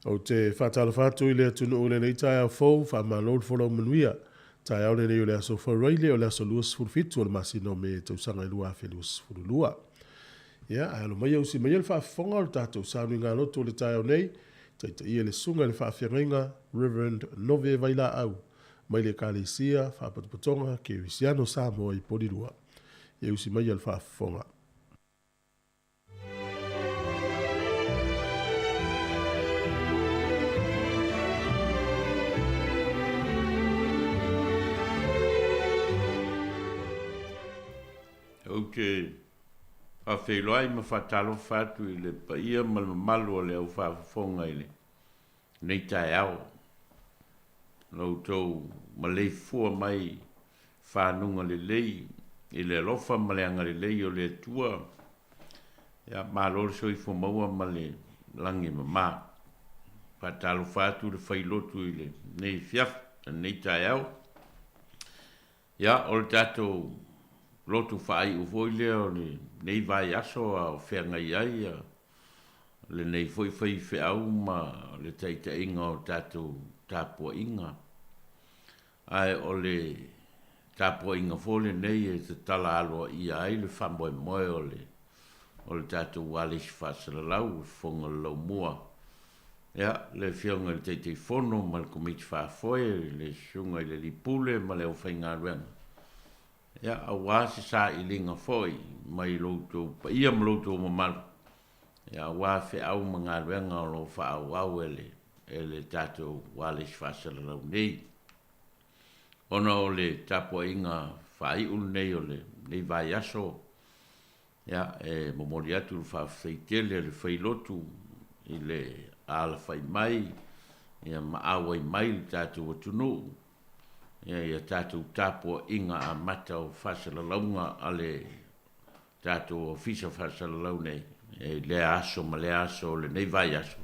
Ou te faatalofa atu i le atunuu i lenei taeao fou, faamalo le folau manuia. Taeao lenei o le aso Faraile o le aso 27 o le masina o Me tausaga e 2022. Ia, ae alo maia usi maia le faafofoga o le tatou sauniga lotu o le taeao nei, taitaia le susuga i le faafeagaiga Reverend Nove Vailaau mai le Ekalesia Faapatopotoga Kerisiano Samoa i Polilua. Ia usi maia le faafofoga. Ou te faafeiloai ma faatalofa atu i le paia ma le mamalu o le au faafofoga i lenei taeao. Lo outou maleifua mai fanuga lelei i le alofa ma le agalelei o le Atua. Ia, malo le soifua maua ma le lagi e mama. Faatalofa atu le failotu i lenei afiafi, lenei taeao. Ia, o le tatou lotu faaiu foi lea o lenei vaiaso a o feagai ai lenei foi faifeau ma le taitaiga o tatou tapuaiga. Ae o le tapuaiga foi lenei e tatala aloaia ai le faamoemoe o le o le tatou ualesi faasalalau, le Fofoga o le Laumua. Ia, le Afioga i le Taitaifono ma le Komiti Faafoe, le Susuga i le Alii Pule ma le aufaigaluega, ia, aua se sailiga foi mai lo outou paia ma lo outou mamalu, ia, aua feau ma galuega o lo o faaauau e le e le tatou ualesi faasalalau nei. Ona o le tapuaiga faaiu lenei o lenei vaiaso, ia, e momoli atu le faafetai tele a le failotu i le alafai mai, ia, ma auai mai le tatou atunuu, ia, ia tatou tapuaiga amata o faasalalauga a le tatou Ofisa Faasalalau nei i lea aso ma lea aso o lenei vaiaso,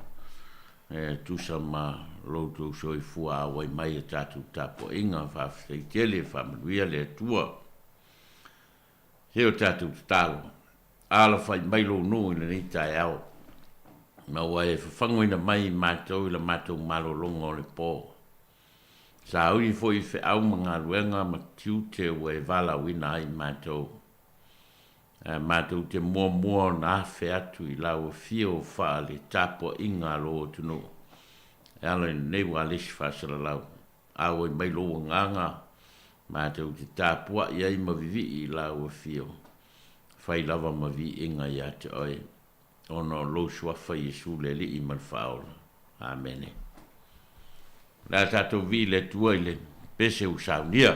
e tusa ma lo outou soifua auai mai i a tatou tapuaiga. Faafetai tele, faamanuia le Atua. Se o tatou tatalo, alafai mai lou nuu i lenei taeao, ma ua e fafagoina mai i matou i la matou malologa o le po. Sauni foi i feau ma galuega ma tiute ua e valaauina ai matou. Ae matou te muamua ona afe atu i lau afio faa le tapuaiga a lou atunuu e ala i lenei ualesi faasalalau. Auai mai lou agaga, matou te tapuai ai ma vivii i lau afio, fai lava ma viiga ia te oe, ona o lou Suafa Iesu le Alii ma le Faaola. Amene. O le a tatou vii le Atua i le pese ua saunia.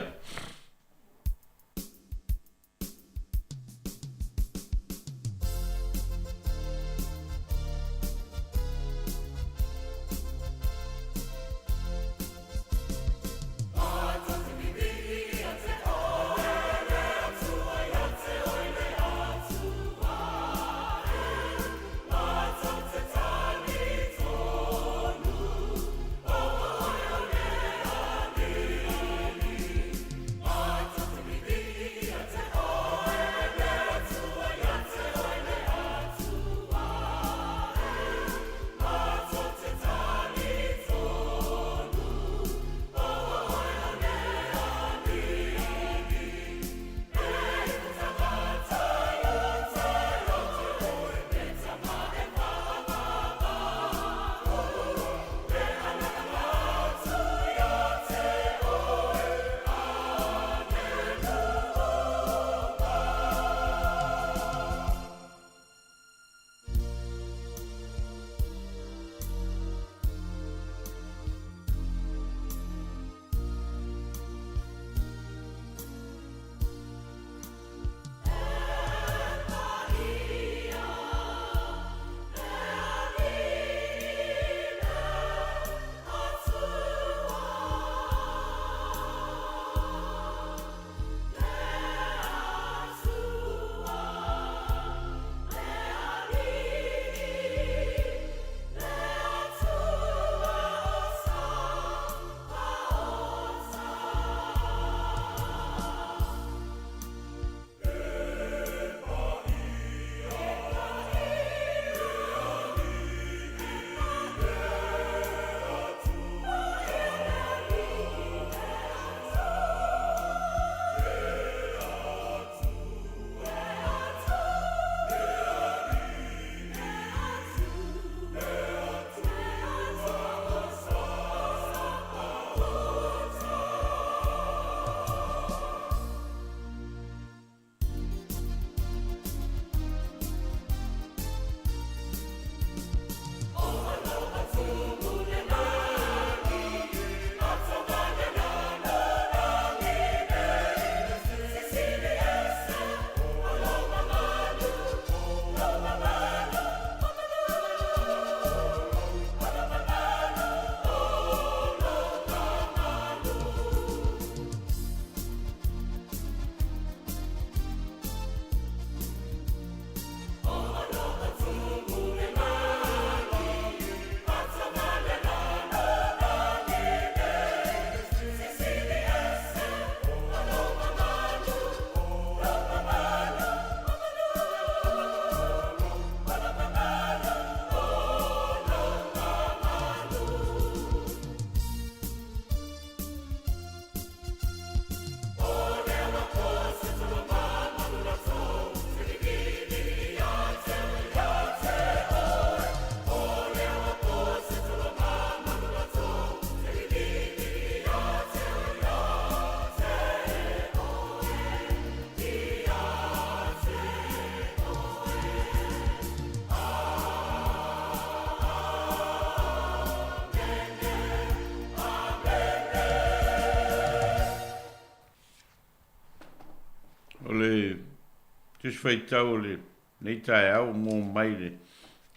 Tusi Faitau o lenei taeao ua maua mai le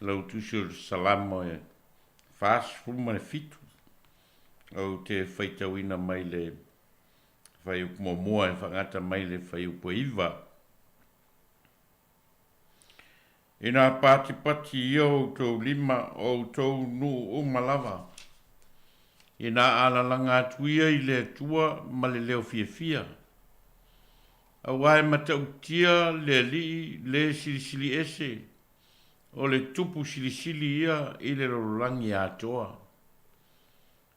lau Tusi o le Salamo e 47. Ou te faitauina mai le fuaiupu muamua e faagata mai le fuaiupu e 9. Ina patipati ia outou lima, o outou nuu uma lava, ina alalaga atu ia i le Atua ma le leo fiafia. Aua e matautia le Alii le Silisili Ese, o le Tupu Silisili ia i le lalolagi atoa.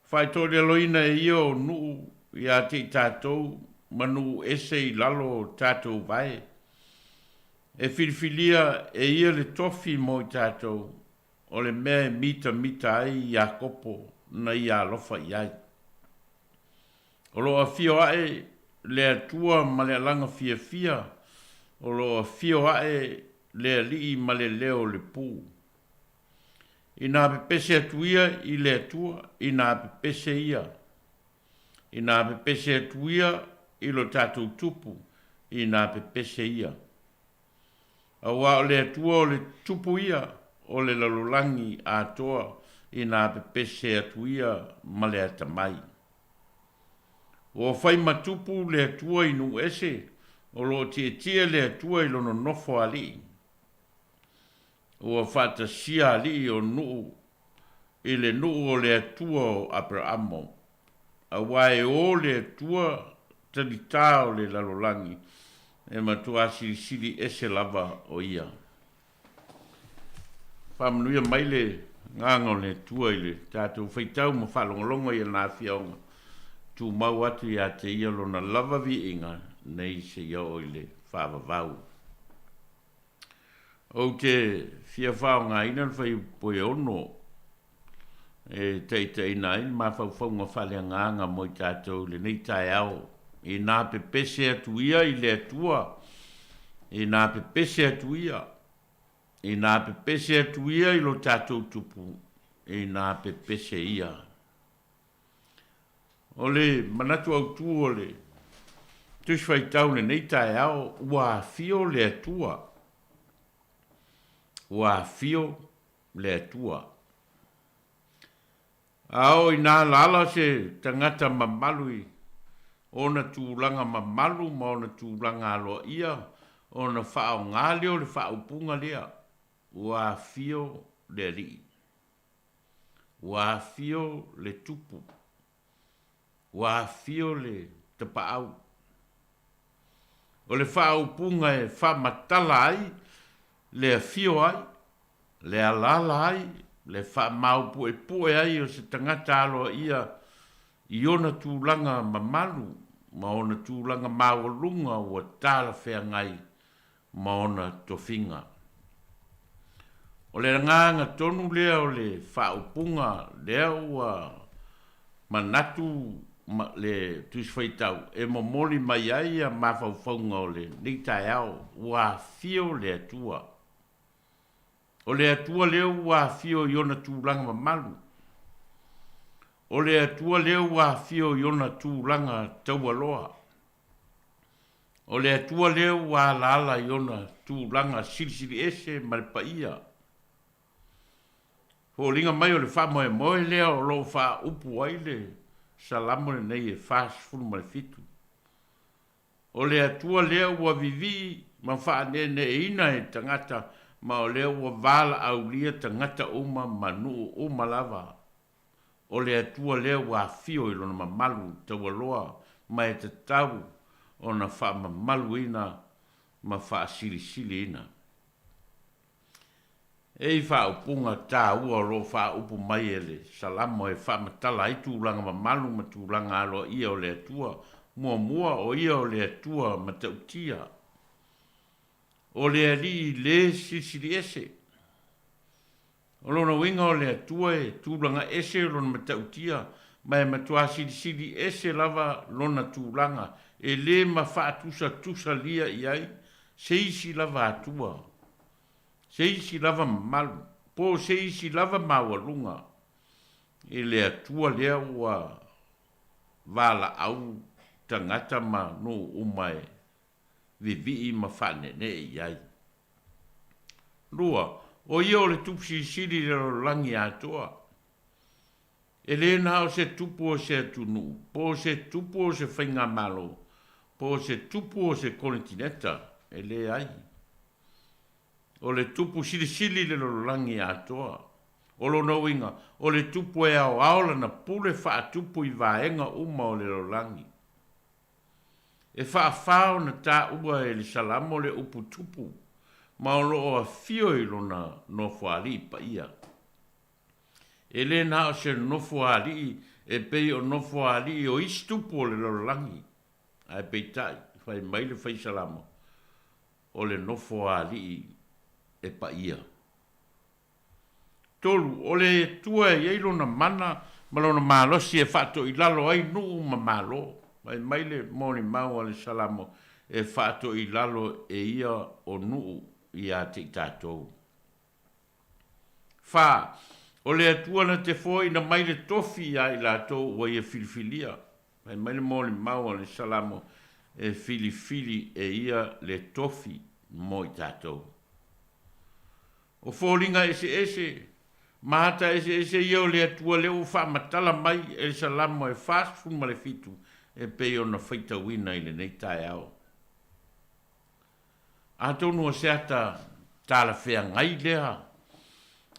Faatolealoina e ia o nuu ia te i tatou ma nuu ese i lalo o tatou vae. E filifilia e ia le tofi mo i tatou, o le mea e mitamita ai Iakopo na ia alofa i ai. O lo o afio ae le Atua ma le alaga fiafia, o lo o afio ae le Alii ma le leo o le pu. Inā pepese atu ia i le Atua, inā pepese ia. Inā pepese atu ia i lo tatou Tupu, inā pepese ia. Aua o le Atua o le Tupu ia o le lalolagi atoa, inā pepese atu ia ma le atamai. Ua fai ma tupu le Atua i nuu ese, o lo o tietie le Atua i lona nofo alii. Ua faatasia alii o nuu i le nuu o le Atua o Aperaamo, aua e o le Atua talitā o le lalolagi, e matuā silisili ese lava o ia. Faamanuia mai le Agaga o le Atua i le tatou faitau ma faalogologo i ana afioga, tumau atu ia te ia lona lava viiga nei seia oo i le faavavau. Ou te fia faaaogaina le fuaiupu e ono e taitaiina ai le mafaufauga faaleagaga mo i tatou i lenei taeao. Inā pepese atu ia i le Atua, inā pepese atu ia, inā pepese atu ia i lo tatou Tupu, inā pepese ia. O le manatu autū o le Tusi Faitau i lenei taeao, ua afio le Atua. Ua afio le Atua. A oo ina alaala se tagata mamalu i ona tulaga mamalu ma ona tulaga aloaia, ona faaaoga lea o le faaupuga lea, ua afio le Alii. Ua afio le Tupu, ua afio le Tapaau. O le faaupuga e faamatala ai le afio ai, le alaala ai, le faamaupuepue ai o se tagata aloaia i ona tulaga mamalu ma ona tulaga maualuga ua talafeagai ma ona tofiga. O le agaga tonu lea o le faaupuga lea ua manatu le Tusi Faitau e momoli mai ai ia mafaufauga o lenei taeao, ua afio le Atua. O le Atua lea ua afio i ona tulaga mamalu. O le Atua lea ua afio i ona tulaga taualoa. O le Atua lea ua alaala i ona tulaga silisiliese ma le paia. Foliga mai o le faamoemoe lea o lo o faaupu ai le Salamo lenei e 47. O le Atua lea ua vivii ma faaneeneeina e tagata ma o lea ua valaaulia tagata uma ma nuu uma lava. O le Atua lea ua afio i Lona mamalu taualoa ma e tatau ona faamamaluina ma faasilisiliina. E i faaupuga taua o lo o faaupu mai e le Salamo e faamatala ai tulaga mamalu ma tulaga aloaia o le Atua, muamua, o Ia o le Atua matautia. O le Alii le Silisiliese. O lona uiga o le Atua e tulaga ese lona matautia ma e matuā silisili ese lava lona tulaga, e le mafaatusaatusalia i ai se isi lava Atua, se isi lava mamalu, po o se isi lava maualuga i le Atua lea ua valaau tagata ma nuu uma e. vivii ma faaneenee i ai. 2, o ia o le Tupu Silisili i le lalolagi atoa. E le na o se tupu o se atunuu, po o se tupu o se faigamalo, po o se tupu o se konetineta, e leai. O le Tupu Silisili i le lalolagi atoa. O lona uiga, o le Tupu e aoao lana pule faatupu i vaega uma o le lalolagi. E faafā ona taua e le Salamo le upu tupu, ma o lo o afio i lona nofoalii paia. E le na o se nofoalii e pei o nofoalii o isi tupu o le lalolagi, ae peitai, fai mai le fai Salamo, o le nofoalii e paia. 3, o le Atua e i ai lona mana ma lona malosi e faatoilalo ai nuu ma malo. Fai mai le molimau a le Salamo, e faatoilalo e ia o nuu ia te i tatou. 4, o le Atua na te foaiina mai le tofi ia i latou ua ia filifilia. Fai mai le molimau a le Salamo, e filifili e ia le tofi mo i tatou. O foliga eseese, ma ata eseese ia o le Atua lea ua faamatala mai e le Salamo e 47 e pei ona faitauina i lenei taeao. Atonu o se ata talafeagai lea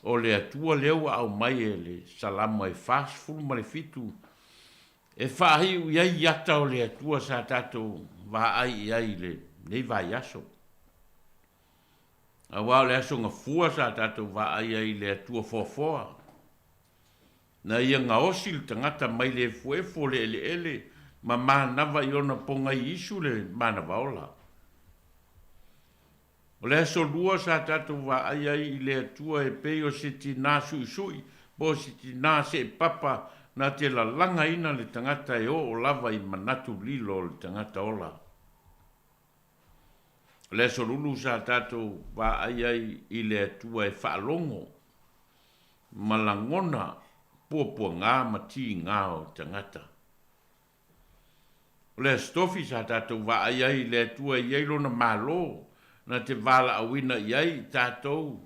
o le Atua lea ua aumai e le Salamo e 47 e faaiu i ai ata o le Atua sa tatou vaai i ai i lenei vaiaso. Aua o le aso gafua sa tatou vaai ai i le Atua foafoa, na ia gaosi le tagata mai le efuefu o le eleele ma manava i ona pogai isu le manava ola. O le aso lua sa tatou vaai ai i le Atua e pei o se tinā suisui po o se tinā seepapa na te lalagaina le tagata e oo lava i manatu lilo o le tagata ola. O le aso lulu sa tatou vaai ai i le Atua e faalogo ma lagona puapuagā ma tigā o tagata. O le aso tofi sa tatou vaai ai i le Atua e i ai lona malo na te valaauina i ai i tatou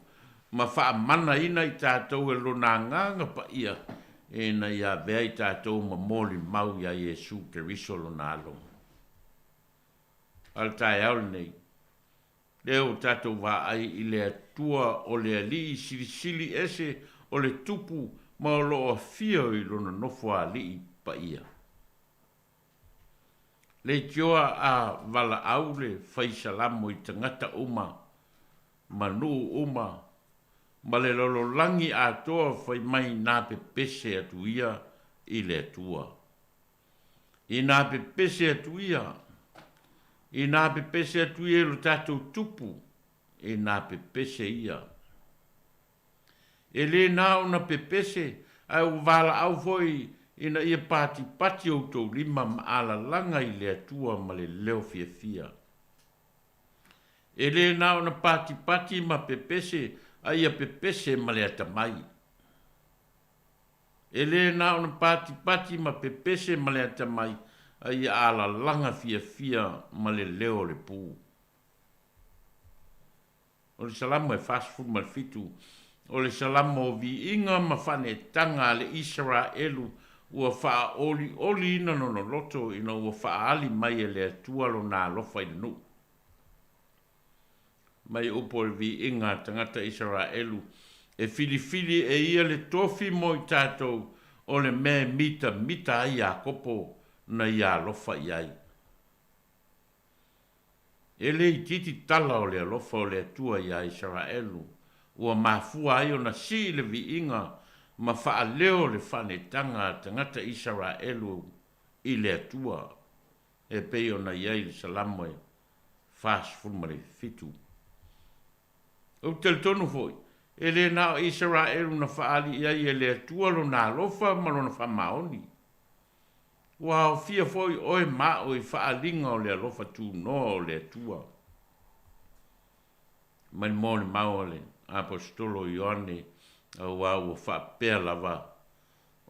ma faamanaina i tatou e lona Agaga Paia ina ia avea i tatou ma molimau iā Iesu Keriso lona Alo. A o le taeao lenei, lea ua tatou vaai i le Atua o le Alii Silisili Ese o le Tupu ma o lo o afio i Lona Nofoalii paia. Leitioa a valaau le fai Salamo i tagata uma ma nuu uma ma le lalolagi atoa fai mai nā pepese atu ia i le Atua. Inā pepese atu ia, inā pepese atu ia i lo tatou Tupu, inā pepese ia. E le na ona pepese, ae ua valaau foi ina ia patipati outou lima ma alalaga i le Atua ma le leo fiafia. E le na ona patipati ma pepese, a ia pepese ma le atamai. E le na ona patipati ma pepese ma le atamai, a ia alalaga fiafia ma le leo o le pu. O le Salamo e 47, o le Salamo o viiga ma faaneetaga a le Isaraelu ua faaolioliina lona loto ina ua faaali mai e le Atua lona alofa i le nuu. Mai upu o le viiga a tagata Isaraelu, e filifili e ia le tofi mo i tatou o le mea e mitamita ai Iakopo na ia alofa i ai. E le itiiti tala o le alofa o le Atua iā Isaraelu, ua mafua ai ona sii le viiga ma faaleo le faaneetaga a tagata Isaraelu i le Atua, e pei ona i ai le Salamo e 47. Ou te talitonu foi, e le na o Isaraelu na faaali i ai e le Atua lona alofa ma lona faamaoni. Ua aofia foi oe ma a'u i faaaliga o le alofa tunoa o le Atua. Mai le molimau a le Aposetolo Ioane, auā ua faapea lava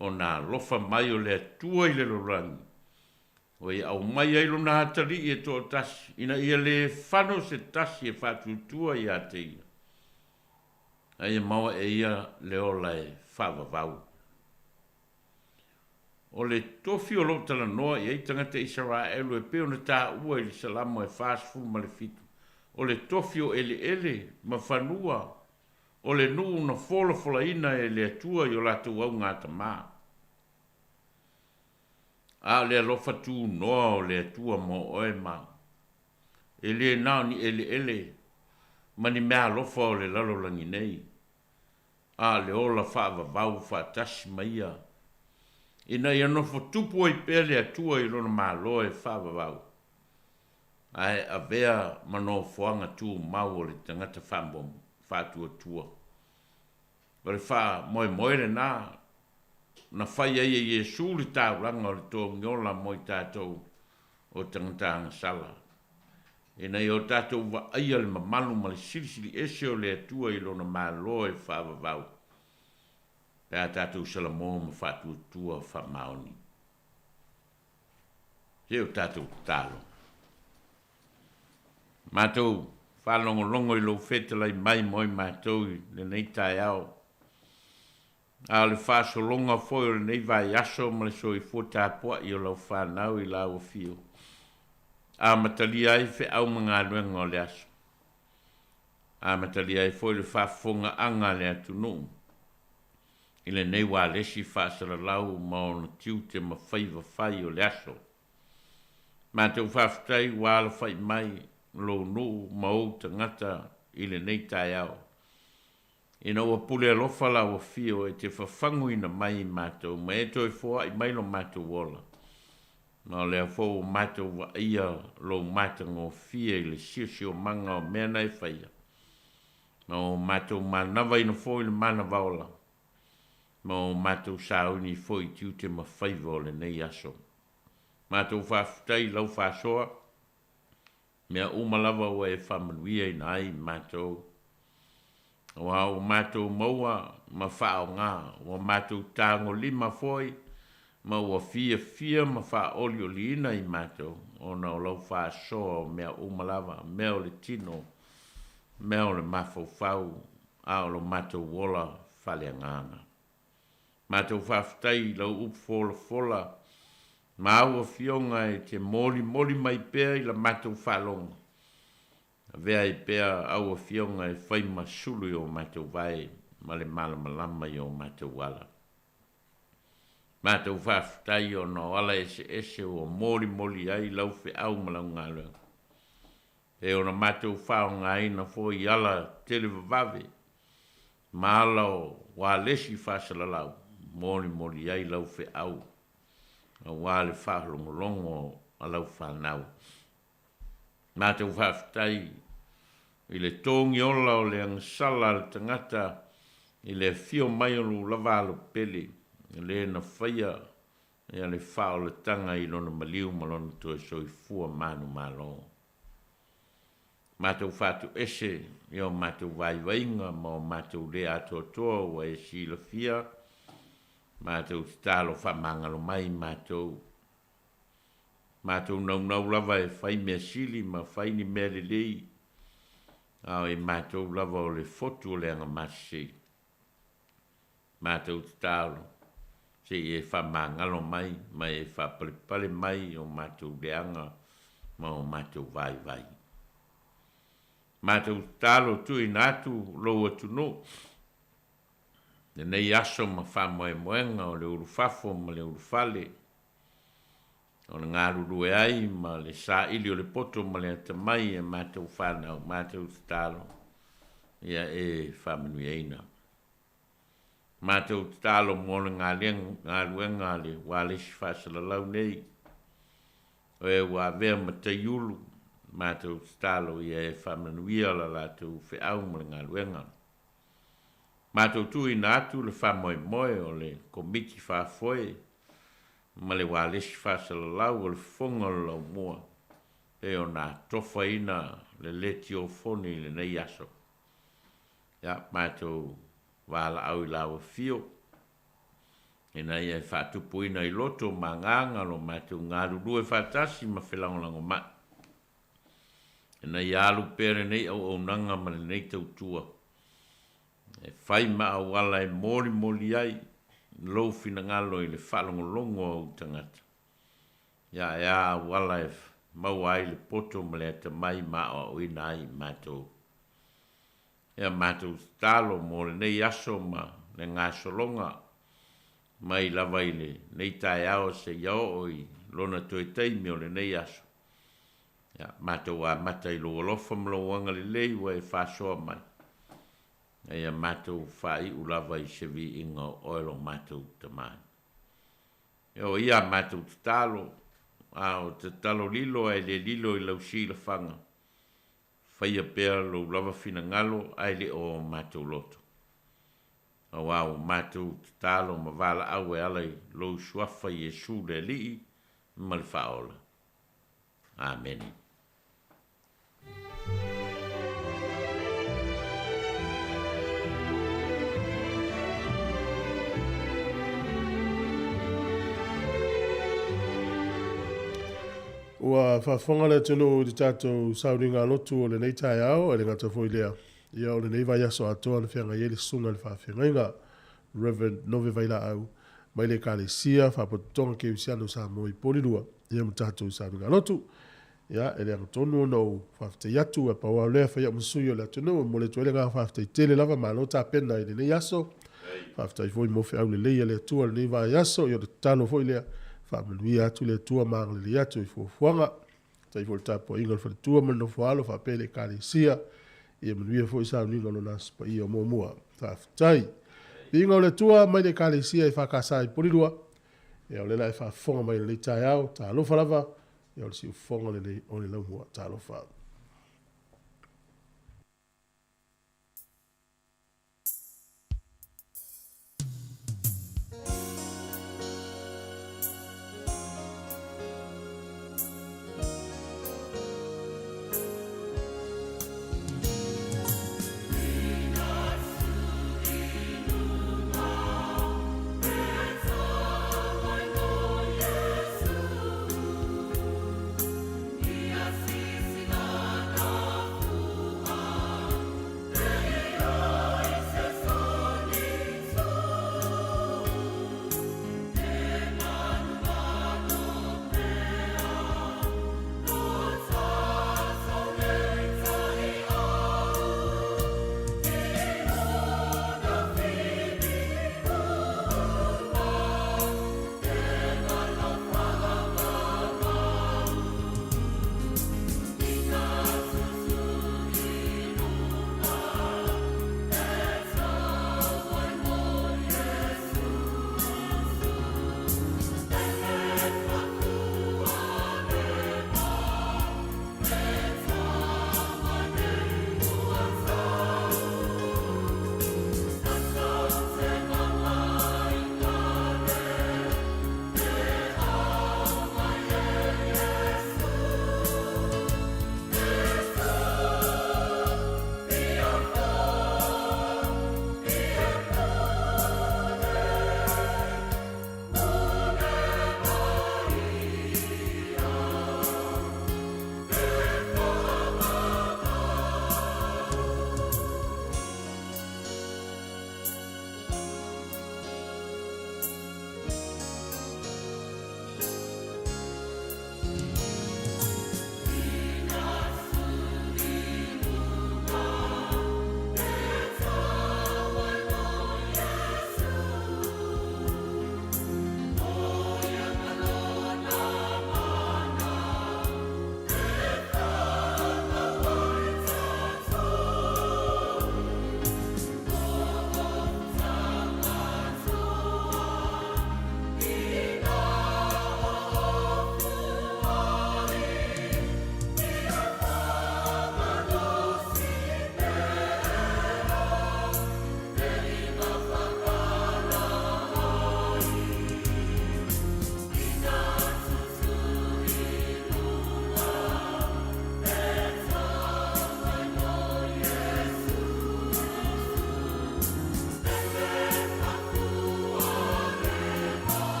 ona alofa mai o le Atua i le lalolagi, Ua ia aumai ai lona atalii e toatasi, ina ia lē fano se tasi e faatuatua iā te ia, a ia maua e ia le ola e faavavau. O le tofi o lo o talanoa i ai tagata Isaraelu e pei ona taua i le Salamo e 47, o le tofi o eleele ma fanua o le nuu na folafolaina e le Atua i o latou augatama. A o le alofa tunoa o le Atua mo oe ma au, e le na o ni eleele ma ni meaalofa o le lalolagi nei, a o le ola faavavau faatasi ma ia, ina ia nofo tupu ai pea le Atua i Lona Malo e faavavau, ae avea ma nofoaga tumau o le tagata faatuatua. O le faamoemoe lenā na fai ai e Iesu le taulaga o le togiola mo i tatou o tagata agasala, ina ia o tatou vaaia le mamalu ma le silisili ese o le Atua i Lona Malo e faavavau, pe a tatou salamo ma faatuatua faamaoni. Se o tatou tatalo. Matou faalogologo i lou fetalai mai mo i matou i lenei taeao, a o le faasologa foi o lenei vaiaso ma le soifua tapuai o lau fanau i lau afio, amatalia ai feau ma galuega o le aso, amatalia ai foi le faafofogaaga a le atunuu i lenei ualesi faasalalau ma ona tiute ma faiva fai o le aso. Matou faafetai ua alafai mai lou nuu ma ou tagata i lenei taeao, ina ua pule alofa lau afio e te fafaguina mai i matou ma e toe foai mai lo matou ola, ma o lea foi ua matou vaaia lou matagofie i le siosiomaga o mea na e faia, ma ua matou manavaina foi le manava ola, ma ua matou sauni foi i tiute ma faiva o lenei aso. Matou faafetai i lau faasoa, mea uma lava ua e faamanuiaina ai matou, aua ua matou maua ma faaaoga, ua matou tagolima foi ma ua fiafia ma faaolioliina i matou, ona o lau faasoa o mea uma lava, mea o le tino, mea o le mafaufau, a o lo matou ola faaleagaga. Matou faafetai i lau upu folafola ma au afioga e te molimoli mai pea i la matou faalogo. Avea ai pea au afioga e fai ma sulu i o matou vae ma le malamalama i o matou ala. Matou faafetai ona o ala eseese ua molimoli ai lau feau ma lau galuega. E ona matou faaaogaina foi i ala televavave ma ala o ualesi faasalalau, molimoli ai lau feau aua le faalogologo a lau fanau. Matou faafetai i le togiola o le agasala a le tagata i le afio mai o lou lava alo pele, le na faia ia le faaolataga i lona maliu ma lona toe soifua manumalo. Matou faatoese i o matou vaivaiga ma o matou le atoatoa ua e silafia, matou tatalo faamagalo mai matou. Matou naunau lava e fai mea sili ma fai ni mea lelei, a o i matou lava o le fotu o le agamasese. Matou tatalo, se i e faamagalo mai ma e faapalepale mai o matou leaga ma o matou vaivai. Matou tatalo tuuina atu lou atunuu lenei aso ma faamoemoega o le ulufafo ma le ulufale, o le galulue ai ma le saili o le poto ma le atamai e matou fanau, matou tatalo ia e faamanuiaina. Matou tatalo mo le galuega a le ualesi faasalalau nei, o e ua avea ma taiulu, matou tatalo ia e faamanuia la latou feau ma le galuega. Matou tuuina atu le faamoemoe o le Komiti Faafoe ma le ualesi faasalalau o le Fofoga o le Laumua pei ona atofaina le letiofoni i lenei aso. Ia, matou valaau i lau afio. Ina ia e faatupuina i loto ma agaga lo matou galulue faatasi ma felagolagomai. Ina ia alu pea lenei auaunaga ma lenei tautua e fai ma auala e molimoli ai lou finagalo i le faalogologo a ou tagata. Ia e a auala e maua ai le poto ma le atamai ma aoaoina ai i matou. Ea matou tatalo mo lenei aso ma le gasologa mai lava i lenei taeao seia oo i lona toe taimi o lenei aso. Ia, matou amata i lou alofa ma lou agalelei ua e faasoa mai, a ia matou faaiu lava i se viiga o oe lo matou Tama. E o ia a matou tatalo, a o tatalo lilo ae le lilo i lau silafaga, Faia pea lou lava finagalo ae le o matou loto. Aua ua matou tatalo ma valaau e ala i lou Suafa Iesu le Alii ma le Faaola. Amene. Ua faafofoga le atunuu i le tatou sauniga lotu o lenei taeao, e le gata foi i lea, ia o lenei vaiaso atoa na feagai ai le susuga i le faafeagaiga Rev. Nove Vailaau mai le Ekalesia Faapotopotoga Kerisiano o Samoa i Porirua, ia ma tatou sauniga lotu. Ia, e le agatonu ona ou faafetai atu, ae pau lava o lea, fai au ma sui o le atunuu, e momoli atu ai le agaga faafetai tele lava, malo tapena i lenei aso. Faafetai foi mo feau lelei a le Atua i lenei vaiaso. Ia o le tatalo foi lea, faamanuia atu le Atua ma agalelei atu i fuafuaga. Faafetai foi i le tapuaiga a le faletua ma le nofoaalo faapea le Ekalesia. Ia manuia foi sauniga o lona Aso Paia o muamua. Faafetai. Viiga o le Atua mai le Ekalesia EFKS i Porirua. Ia o lea la e faafofoga mai i lenei taeao. Talofa lava. Ia o le siufofoga lenei o le laumua. Talofa.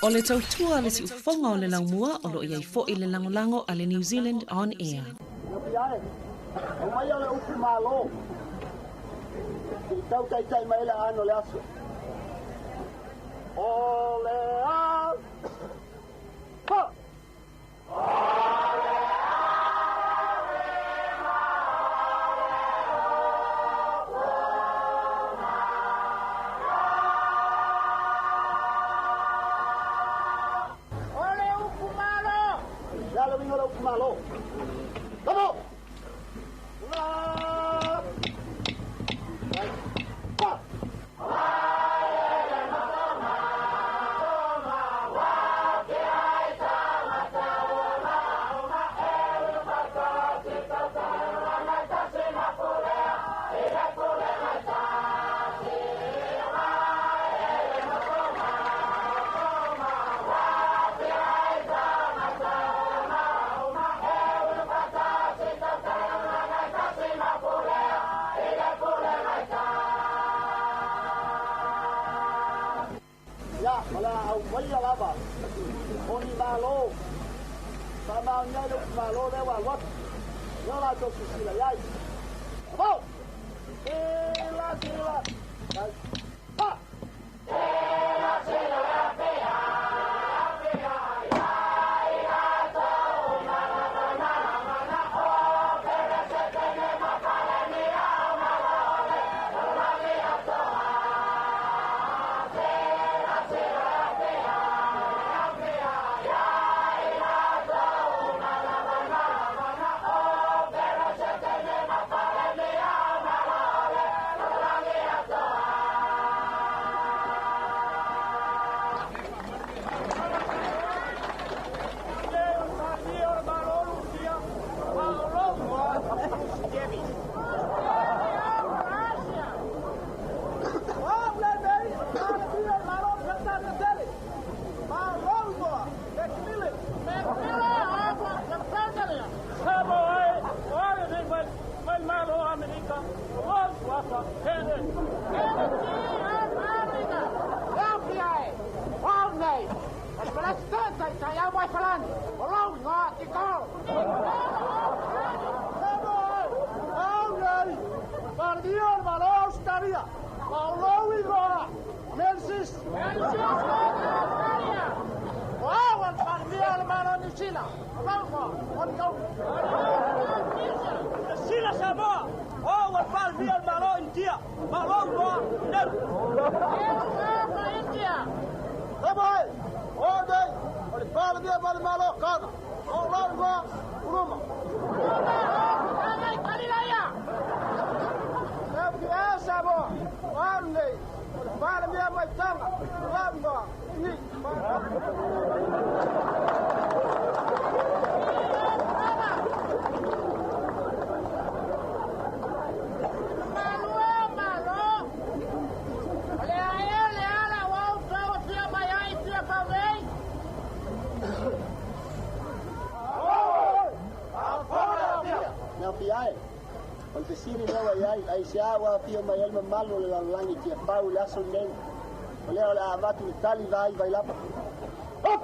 O le tautua a le siufofoga o le laumua o lo o i ai foi le lagolago a le New Zealand On Air. Aumaia le upu malo se i tau taitai mai ai le aano o le aso. O le a ha! O le upu malo! Le a le uiga o le upu malo? Kamo! La! Ha! Ia, o le a aumaia lava o ni malo, faamaonia ai le upu malo lea ua alu atu, lea o latou silasila i ai. Amo! Sila, sila, tai, ha! O le fesili lea ua i ai, aisea ua afio mai ai le mamalu o le lalolagi i Tiafau i le aso lenei? O lea o le a avatu le tali vai Vailapa. Up!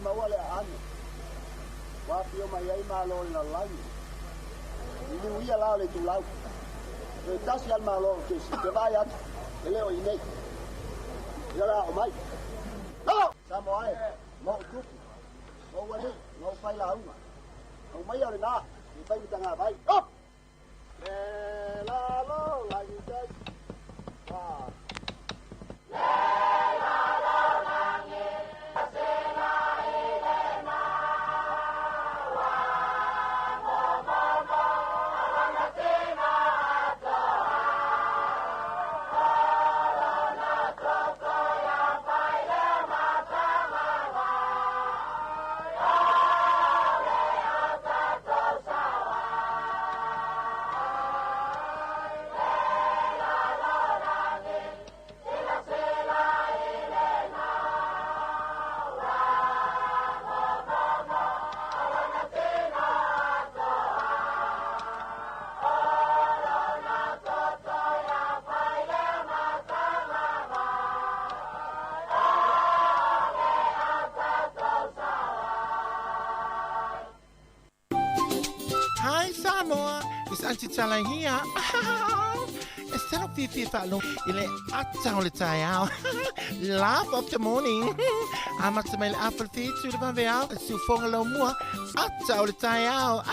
maua le aano ua afio mai ai malo o le lalolagi. Liliu ia la o le itulau. Toe tasi lava le malo o Kesi, ou te vaai atu, e le o i inei. Ia o le a oo mai. Lalo! Samoa e, ma ou tupu, ma ou alii, ma ou failauga. Aumaia o lena, se i fai ma tagavai. Op! Le lalo lagi tasi, fa. Hi Samoa, it's Auntie Tala here. E tino fiafia faalogo i le ata o le taeao. Laugh of the morning. Amata mai le afa le whitu i le vaveao, le siufoga laumua, ata o le taeao.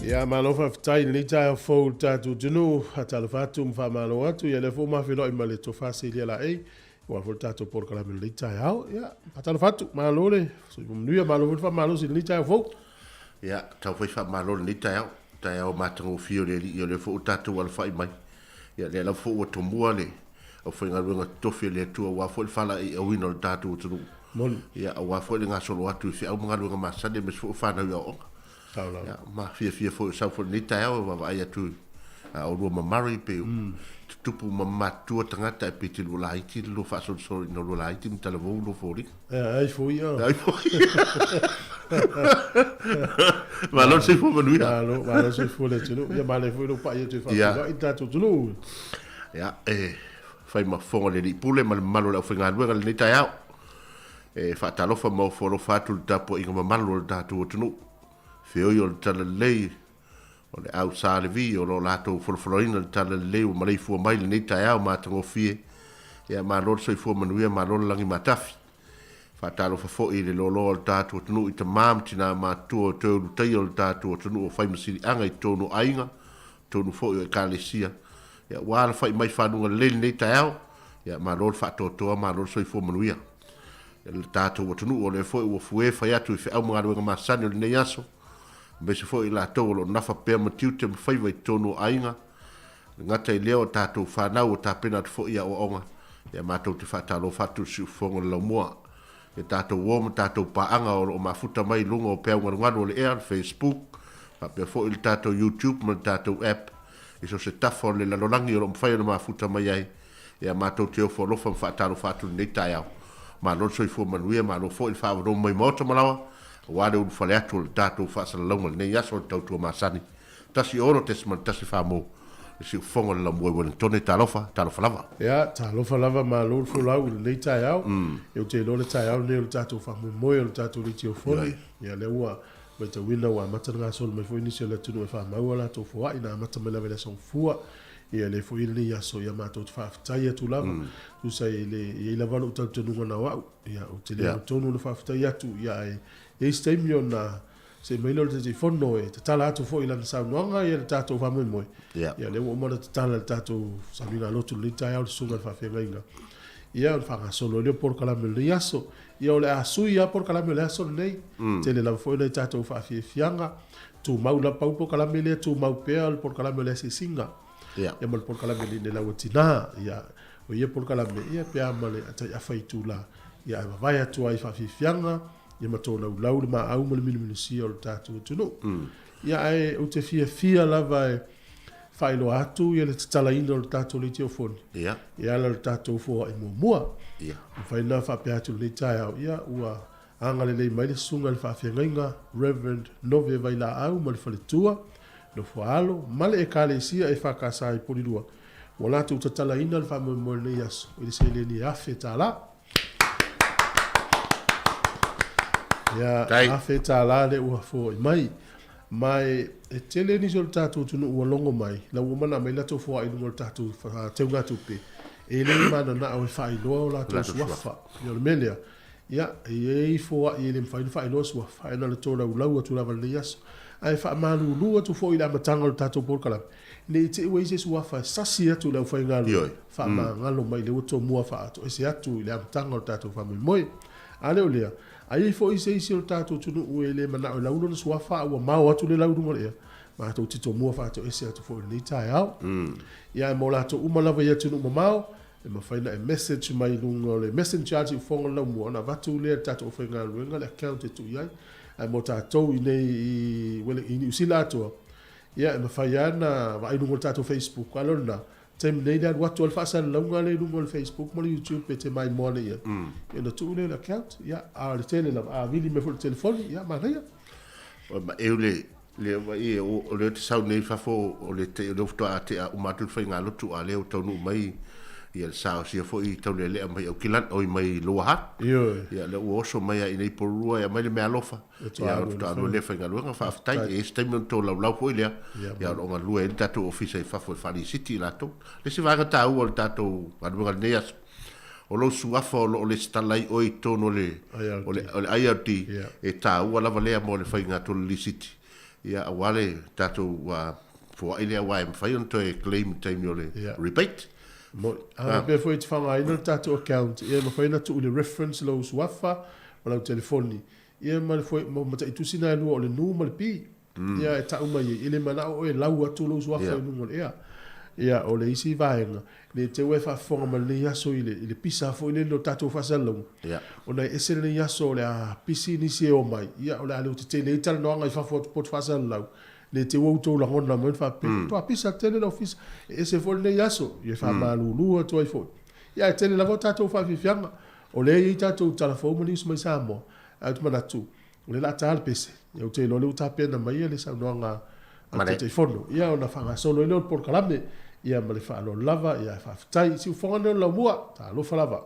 Ia, malo faafetai i lenei taeao fou i le tatou atunuu. Faatalofa atu ma faamalo atu. Ia, lea foi ua mafeiloai ma le Tofa Silia Laei, aua foi le tatou polokalame i lenei taeao. Ia, faatalofa atu, malo le soifua manuia, malo foi le faamalosi i lenei taeao fou. Ia, tau foi faamalo i lenei taeao, taeao matagofie o le Alii, o lea foi ua tatou alafai mai. Ia, lea lava foi ua tomua le aufaigaluega totofi a le Atua aua foi le faalaeiauina o le tatou atunuu. Moni. Ia, aua foi le gasolo atu i feau ma galuega masani aemaise foi o fanau i aoaoga. Tau lava. Ia, ma fiafia foi o sau foi lenei taeao e vaavaai atu i a oulua ma Murray pei tutupu ma matutua tagata e pei te lua laiti le lua faasolosolo ina lua laiti ma talavou lua foliga. E ai foi ia. Ai foi. Malo le soifua manuia. Malo, malo le soifua le atunuu. Ia malo foi lou pai atu e faafeiloai le tatou atunuu. Ia, e fai ma fofoga le alii pule ma le mamalu o le aufaigaluega i lenei taeao. E faatalofa ma ofo alofa atu i le tapuaiga mamalu o le tatou atunuu. Feoi o le Talalelei, o le au Sa Levi o lo o latou folafolaina le Talalelei ua maleifua mai i lenei taeao matagofie. Ia malo le soifua manuia, malo le lagi matafi. Faatalofa foi i le loaloa o le tatou atunuu i tama ma tina matutua o toe ulutaia o le tatou atunuu o fai ma siliaga i totonu o aiga, totonu foi o Ekalesia. Ia ua alafai mai fanuga lelei i lenei taeao. Ia malo le faatoatoa, malo le soifua manuia. Ia le tatou atunuu o lea foi ua fue fai atu i feau ma galuega masani o lenei aso, aemaise foi i latou o lo o nafa pea ma tiute ma faiva i totonu o aiga. E le gata i lea o tatou fanau ua tapena atu foi i aoaoga, ia matou te faatalofa atu i le siufofoga o le laumua. Ia tatou o ma tatou paaga o lo o mafuta mai i luga o peau galugalu o le ea, le Facebook, faapea foi le tatou YouTube ma le tatou app i so o se tafa o le lalolagi o lo o mafai ona mafuta mai ai. Ia matou te ofo alofa ma faatalofa atu i lenei taeao. Malo le soifua manuia, malo foi le faaavanoa mai maota ma laoa, aua le ulufale atu o le tatou faasalalauga i lenei aso o le tautua masani. 16.14 mo le siufofoga o le laumua i Wellingtone. Talofa, talofa lava. Ia, talofa lava, malo le folau i lenei taeao. Ia, ou te iloa le taeao lenei o le tatou faamoemoe o le tatou leitiofoni. Ia, lea ua matauina ua amata ona gasolo mai foi nisi o le atunuu e faamau a latou foai, na amata mai lava i le Aso Gafua. Ia, lea foi i lenei aso, ia matou te faafetai atu lava. Tusa e le i ai lava lou talitonuga na o au. Ia, ou te le alu tonu ona faafetai atu, ia, ae i ai se taimi ona Se i mai lea o le Taitaifono e tatala atu foi i lana saunoaga ia le tatou faamoemoe. Ia. Ia lea ua uma ona tatala le tatou sauniga lotu i lenei taeao le susuga i le faafeagaiga. Ia ona faagasolo ai lea o polokalame o lenei aso. Ia o le a sui lava polokalame o le aso lenei. Tele lava foi nai tatou faafiafiaga. Tumau lava pau polokalame lea tumau pea le polokalame o le asiasiga. Ia. Ia ma le polokalame i le lau a tina. Ia o ia polokalame ia pe a ma le tai afa itula. Ia ae vavae atu ai i faafiafiaga. Ia ma tolaulau le maau ma le milumilusia o le tatou atunuu. Ia ae ou te fiafia lava e faailoa atu ia le tatalaina o le tatou leitiofoni. Ia. E ala i le tatou foai muamua. Ia. Mafai ona faapea atu i lenei taeao, ia ua agalelei mai le Susuga i le Faafeagaiga Rev. Nove Vailaau ma le faletua, Nofoaalo ma le Ekalesia EFKS i Polilua ua latou tatalaina le faamoemoe i lenei aso i le seleni e $1,000. Ia, $1,000 lea ua foai mai. Ma e tele nisi o le tatou atunuu ua logo mai, la ua uma ona aumai latou foai i luga o le tatou teugatupe, e le mananao e faailoa o latou suafa. Ia, o le mea lea, ia, e i ai foai e le mafai ona faailoa suafa, ae na o le tolaulau atu lava i lenei aso. Ae faamalulu atu foi i le amataga o le tatou polokalame, ne i te i ua i ai se suafa e sasi atu i le aufaigaluega, faamagalo mai lea ua tomua faatoese atu i le amataga o le tatou faamoemoe. A le o lea, a i ai foi se isi o le tatou atunuu e le manao e lau lona suafa a ua mao atu le lau i luga o le ea, matou te tomua faatoese atu foi i lenei taeao. Ia ae mo latou uma lava i atunuu mamao, e mafai ona e message mai i luga o le messenger a Siufofoga o le Laumua ona avatu lea e le tatou aufaigaluega le account e tuu i ai. Ae mo tatou i inei i Niu Sila atoa, ia e mafai lava ona vaai i luga o le tatou Facebook, a le o lena, taimi nei le alu atu a le faasalalauga lea i luga o le Facebook ma le YouTube pe te maimoa nei i ai, ia ona tuu lea o le account, ia, a o le tele lava, a vili mai foi i le telefoni, ia manaia. Oi ma eu le le vai e o le te sau nei fafo o le te o le faatoa tea uma atu le faigalotu a lea ua taunuu mai ia le saosia foi taulealea mai Aukilani oi mai Lower Hutt. Ioe. Ia lea ua oso mai ai nei Porirua e aumai le meaalofa. Ia ona faatoa alu ai lea faigaluega. Faafetai. E i ai se taimi ona tolaulau foi lea. Ia o lo o galue ai le tatou ofisa i fafo e faalisiti i latou. Le isi vaega taua o le tatou galuega i lenei aso, o lou suafa o lo o lesitala ai oe i totonu o le o le o le IRD, e taua lava lea mo le faiga atu o le lisiti, ia aua le tatou foai lea aua e mafai ona toe claim i le taimi o le rebate. Moni. A faapea foi e te faaaogaina le tatou account, ia e mafai ona tuu i le reference lou suafa ma lau telefoni, ia ma le foi ma mataitusi na e lua o le N ma le P. Ia e tau mai ai, e le manao oe e lau atu lou suafa i luga o le ea. Ia o le isi vaega, ne i te i ua e faafofoga mai lenei aso i le, i le pisa foi lele o tatou faasalalauga, ona e ese lenei aso o le a pisi nisi e omai, ia o le a le tetele ai talanoaga i fafo atu poto faasalalau, ne i te i ua outou lagona mai faapea, matua pisa tele le ofisa. E ese foi lenei aso, ia e faamalulu atu ai foi. Ia ae tele lava o tatou faafiafiaga, o lea e i ai tatou tala fou ma news mai Samoa, ae ou te manatu, o lea o le a ta le pese, ia ou te iloa o lea ua tapena mai le saunoaga a le Taitaifono, ia ona faagasolo ai lea o le polokalame, ia ma le faaaloalo lava, ia faafetai. Siufofoga lenei o le Laumua, talofa lava.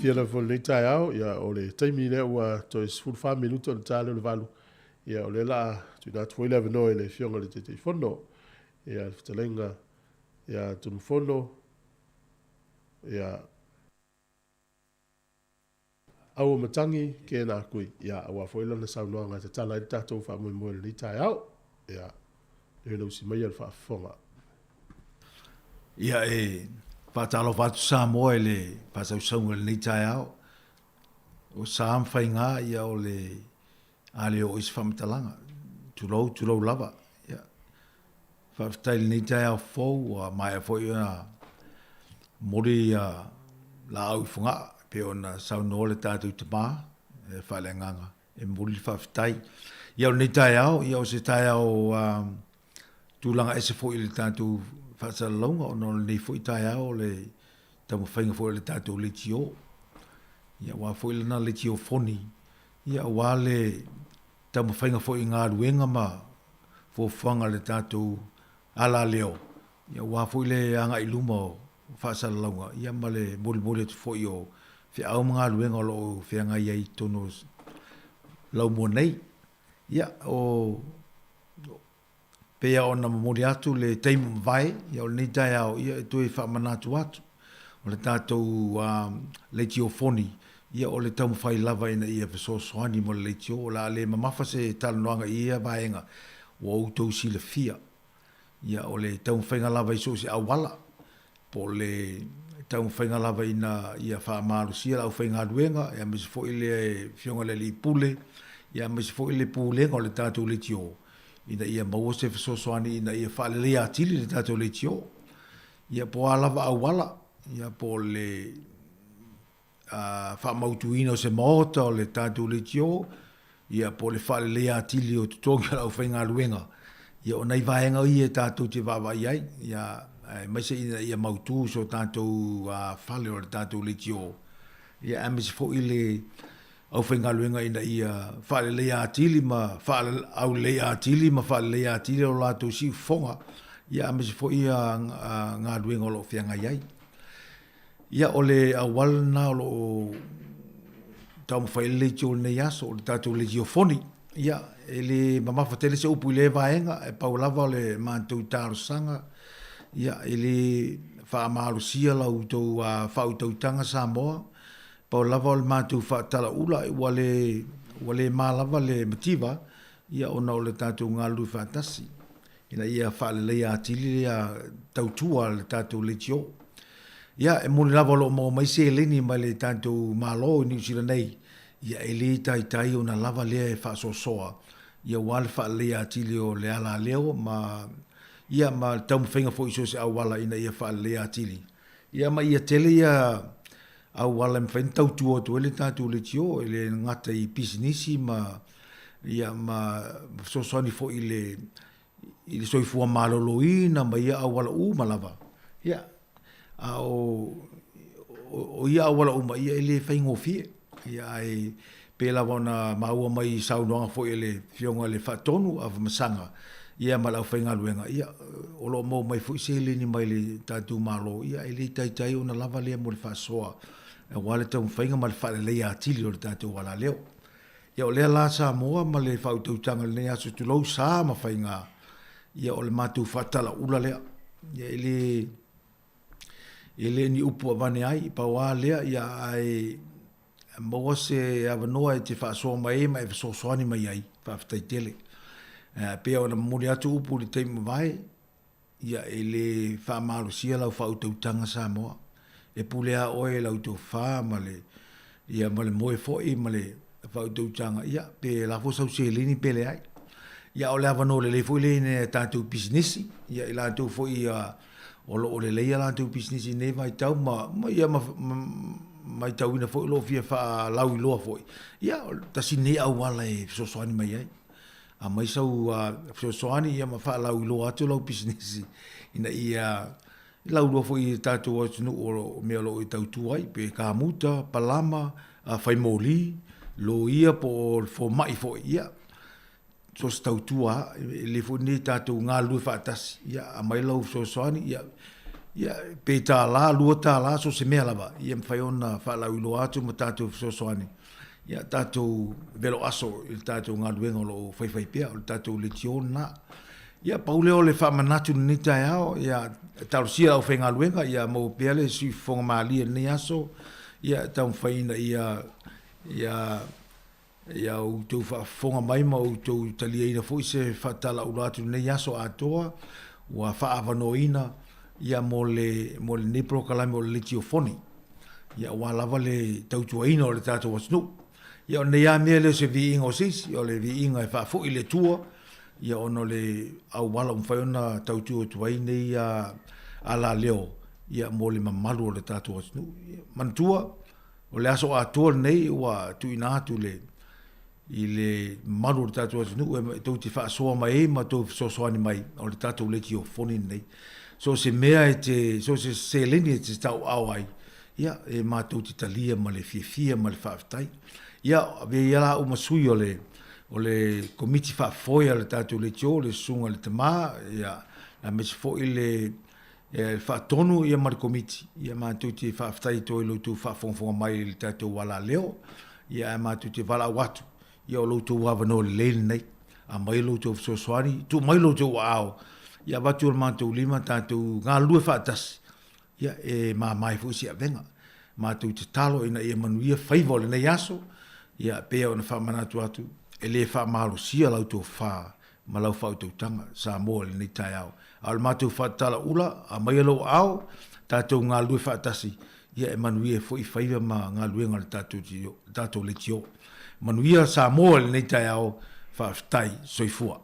Fiafia lava foi i lenei taeao, ia o le taimi lea ua toe 14 minute ona ta lea o le 8, ia o lea o le a tuuina atu foi le avanoa i le Afioga i le Taitaifono, ia le fetalaiga ia Tunumafono, ia Auamatagi kēnā kui, ia aua foi lana saunoaga e tatala ai le tatou faamoemoe i lenei taeao. Ia, leo ina usi maia le faafofoga. Ia e faatalofa atu Samoa i le faasausauga i lenei taeao. O sa ma faiga ia o le a le oo i se faamatalaga. Tulou, tulou lava. Ia. Faafetai i lenei taeao fou ua maea foi ona momoli ia laau i Fogaa e pei ona saunoa le tatou tama e faaleagaga e momoli le faafetai. Ia o lenei taeao, ia o se taeao tulaga ese foi i le tatou faasalalauga ona o lenei foi taeao o le taumafaiga foi o le tatou leitio. Ia aua foi lana leitio foni, ia aua le taumafaiga foi i galuega ma fuafuaga a le tatou alaleo, ia aua foi le agai i luma o faasalalauga, ia ma le molimoli atu foi o feau ma galuega o lo o feagai ai i totonu o laumua nei. Ia, o pei lava ona momoli atu le taimi ua mavae, ia o lenei taeao, ia e toe faamanatu atu, o le tatou leitio foni, ia o le taumafai lava ina ia fesoasoani mo le leitio. O le a le mamafa se talanoaga i ia vaega ua outou silafia. Ia o le taumafaiga lava i so o se auala, po o le taumafaiga lava ina ia faamalosia le aufaigaluega, aemaise foi le Afioga i le Alii Pule, aemaise foi le Pulega o le tatou leitio, ina ia maua se fesoasoani ina ia faaleleia atili le tatou leitio. Ia po o a lava auala, ia po o le faamautuina o se maota o le tatou leitio, ia po o le faaleleia atili o totogi o le aufaigaluega, ia o nai vaega ia tatou te vaavaai i ai, ia, aemaise ina ia mautu so tatou fale o le tatou leitio, ia aemaise foi le aufaigaluega ina ia faaleleia atili ma faaaulelei atili ma faaleleia atili lo latou siufofoga, ia aemaise foi galuega o lo o feagai ai. Ia, o le auala lena o lo o taumafai ai le leitio i lenei aso, o le tatou leitiofoni. Ia, e le mamafa tele se upu i lea vaega, e pau lava o le matou talosaga, ia, e le faamalosia la outou faautautaga Samoa, pau lava o le matou faatalaula, ua le, ua le ma lava le mativa, ia, ona o le tatou galulue faatasi. ina ia faaleleia atili le tautua a le tatou leitio. Ia, e moni lava o lo o maua mai seleni mai le tatou Malo i Niu Sila nei, ia e le taitai ona lava lea e faasoasoa, ia aua le faaleleia atili o le alaleo ma, ia ma le taumafaiga foi i so o se auala ina ia faaleleia atili. Ia ma ia tele ia auala e mafai ona tautua atu ai le tatou leitio, e le gata i pisinisi ma, ia ma fesoasoani foi i le, i le soifua maloloina ma ia auala uma lava. Ia, a o, o ia auala uma, ia e le faigofie. Ia ae pei lava ona maua mai i saunoaga foi a le Afioga i le Faatonu a Afamasaga, ia ma le aufaigaluega, ia o lo o maua mai foi seleni mai le tatou Malo, ia e le taitai ona lava lea mo le faasoa aua le taumafaiga ma le faaleleia atili o le tatou alaleo. Ia o lea la Samoa ma le faautautaga i lenei aso, tulou sa ma faiga, ia o le matou faatalaula lea. Ia e le E le ni upu avane ai, pau lava lea, ia ae maua se avanoa e te faasoa mai ai ma e fesoasoani mai ai, faafetai tele. E pei ona momoli atu upu i le taimi mavae, ia e le faamalosia lau faautautaga Samoa. E pule lava oe i lau tofa ma le, ia ma le moe foi ma le faautautaga, ia pe lafo sau seleni pe leai. Ia o le avanoa lelei foi lea i nai a tatou pisinisi, ia i latou foi ia o lo o lelei a latou pisinisi i nei vaitau ma, ma, ia, ma, ma maitauina foi o lo o fia faalauiloa foi, ia, tasi lenei auala e fesoasoani mai ai. Aumai sau fesoasoani ia ma faalauiloa atu lau pisinisi ina ia laulua foi i tatou atunuu o lo o mea o lo o e tautua ai, pe kamuta, palama, fai moli, loia po o le fomai foi, ia, so o se tautua lava, e lelei foi lenei tatou galulue faatasi, ia aumai lau fesoasoani, ia, ia pe $1, $2, so o se mea lava, ia mafai ona faalauiloa atu ma tatou fesoasoani, ia tatou velo aso i le tatou galuega o lo o faifaipea, o le tatou leitio lena. Ia pau lea o le faamanatu i lenei taeao, ia talosia le aufaigaluega, ia maua pea le siufofoga malie i lenei aso, ia taumafai ina ia, ia Ia outou faafofoga mai ma outou taliaina foi se faatalaula atu i lenei aso atoa ua faaavanoaina ia mo le mo lenei polokalame o le Leitiofoni, ia aua lava le tautuaina o le tatou atunuu. Ia o lenei lava mea e le o se viiga o se isi, o le viiga e faafoi i le Atua. ia ona o le auala ua mafai ona tautu atu ai nei alaleo ia mo le mamalu o le tatou atunuu. Manatua, o le aso atoa lenei ua tuuina atu le i le mamalu o le tatou atunuu e tou te faasoa mai ai ma tou fesoasoani mai o le tatou leitiofoni lenei. So o se mea e te, so o se seleni e te tauaao ai, ia, e matou te talia ma le fiafia ma le faafetai. Ia, avea ia la au ma sui o le, o le Komiti Faafoe a le tatou leitio, le Susuga i le Tama, ia, aemaise foi le, e faatonu ia ma le Komiti, ia matou te faafetai atu ai i lo outou faafogafoga mai i le tatou alaleo, ia ae matou te valaau atu, ia o lo outou avanoa lelei lenei, aumai lo outou fesoasoani, tuu mai lo outou aao, ia avatu lo matou lima tatou galulue faatasi, ia e mama ai foi se avega. Matou te talo ina ia manuia faiva o lenei aso, ia pei ona faamanatu atu, e le faamalosia la outou fa ma lau faautautaga, Samoa i lenei taeao. A o le matou faatatala ula, aumaia lou aao, tatou galulue faatasi, ia e manuia ai foi faiva ma galuega a le tatou, tatou leitio. Manuia Samoa i lenei taeao, faafetai, soifua.